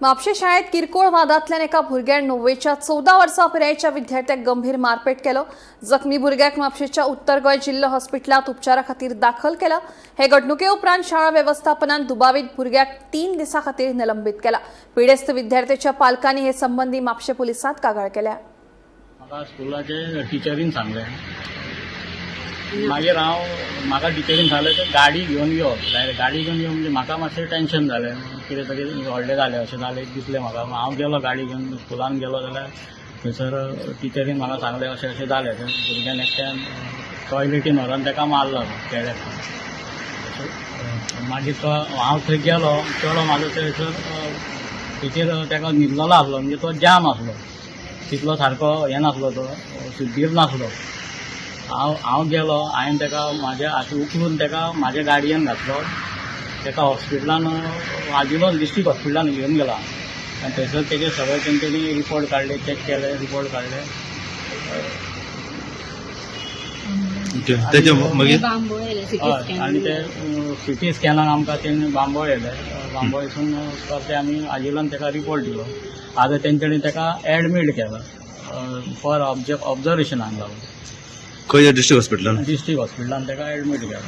म्हापशें शाळेत किरकोळ वादांतल्यान एका भुरग्यान णव्वेच्या 14 वर्सां पिरायेच्या विद्यार्थ्याक गंभीर मारपेट केलो. जखमी भुरग्याक म्हापशेंच्या उत्तर गोंय जिल्लो हॉस्पिटलांत उपचारा खातीर दाखल केला. हे घडणुके उपरांत शाळा वेवस्थापनान दुबावीत भुरग्याक 3 दिसां खातीर निलंबीत केला. पिडेस्त विद्यार्थ्याच्या पालकांनी हे संबंदी म्हापशें पुलिसांत कागाळ केल्या. म्हाका स्कुलाचे टिचरीन सांगलें. मागीर हांव म्हाका टिचरीन सांगलें तर गाडी घेवन यो, डायरेक्ट गाडी घेवन यो. म्हणजे म्हाका मातशें टेंशन जालें, कितें तरी व्हडलें जालें अशें जालें दिसलें म्हाका. हांव गेलो, गाडी घेवन स्कुलान गेलो जाल्यार थंयसर टिचरीन म्हाका सांगलें, अशें अशें जालें, थंय भुरग्यान एकट्यान टॉयलेटीन व्हरोन ताका मारलो चेड्याक. मागीर तो हांव थंय गेलो, चेडो म्हाजो थंयसर तेचेर ताका न्हिदलेलो आसलो, म्हणजे तो जाम आसलो, तितलो सारको हें नासलो, तो शुद्धीर नासलो. हांव हांव गेलो, हांवें ताका म्हाज्या हाती उखलून ताका म्हाज्या गाडयेन घातलो. ताका हॉस्पिटलान, आजिलोन डिस्ट्रिक्ट हॉस्पिटलान घेवन गेला आनी थंयसर तेजे सगळे तेंच्यांनी रिपोर्ट काडले, चॅक केले, रिपोर्ट काडले. त्याच्या मागीर? हय, आनी ते सिटी स्कॅनाक आमकां तेणी बांबोळ येयले. बांबोळसून ते आमी आजिलोन ताका रिपोर्ट दिलो. आतां तेंच्यांनी ताका एडमीट केला फॉर ऑब्जर्वेशनाक लागून. खंय? डिस्ट्रिक्ट हॉस्पिटलान? डिस्ट्रिक्ट हॉस्पिटलान ताका एडमीट केला.